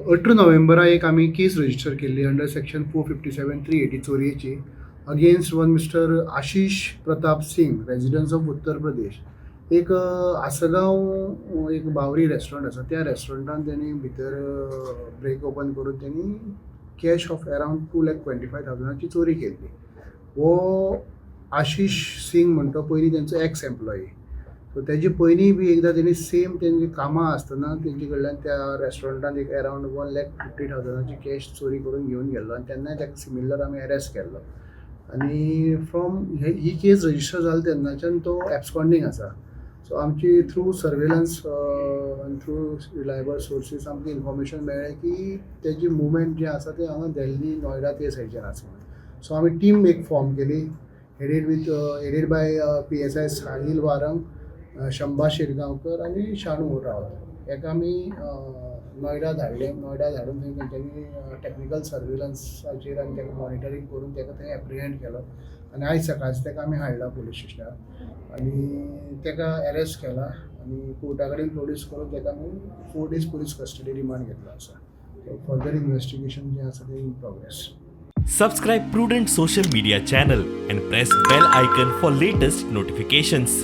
18 नोव्हेंबरा एक आमी केस रजिस्टर केल्ली under section 457, 380 चोरयेची against one Mister Ashish Pratap Singh, residence of Uttar Pradesh. एक आसगांव एक बावरी रेस्टॉरंट आसा, त्या रेस्टॉरंटान तेणी भितर ब्रेक ओपन करून तेणी cash of around 2,25,000ची चोरी केल्ली. हो आशिश सिंग म्हणटा, पयलीं तेंचो एक्स एम्प्लॉई. सो तेजे पयलीं बी एकदां तेणी सेम तेंची कामां आसतना तेंचे कडल्यान त्या रेस्टॉरंटान एक अरावंड 1,50,000ची कॅश चोरी करून घेवन गेल्लो आनी तेन्नाय ताका सिमिलर आमी अरेस्ट केल्लो. आनी फ्रॉम he case register जाली तेन्नाच्यान तो एब्सकॉन्डींग आसा. सो आमची थ्रू सर्वेलन्स आनी थ्रू रिलायबल सोर्सीस आमकां इन्फॉर्मेशन मेळ्ळें की तेजी मुवमेंट जें आसा तें हांगा दिल्ली, नोयडा ते सायडीच्यान आसा म्हणून. सो आमी टीम एक फॉर्म केली, headed by PSI Sahil Warang, Shambha Shirgaonkar आनी शाणू रावत. हेका आमी नोयडा धाडले. नोयडा धाडून थंय तेंच्यांनी टॅक्निकल सर्वेलन्साचेर आनी ताका मॉनिटरींग करून ताका थंय एप्रिहेंड केलो आनी आयज सकाळचें ताका आमी हाडला पुलीस स्टेशनार आनी ताका अरेस्ट केला आनी कोर्टा कडेन प्रोड्यूस करून ताका आमी 4 days police custody remand घेतलो आसा. फर्दर इन्वेस्टिगेशन जें आसा तें in progress. Subscribe Prudent Social Media channel and press bell icon for latest notifications.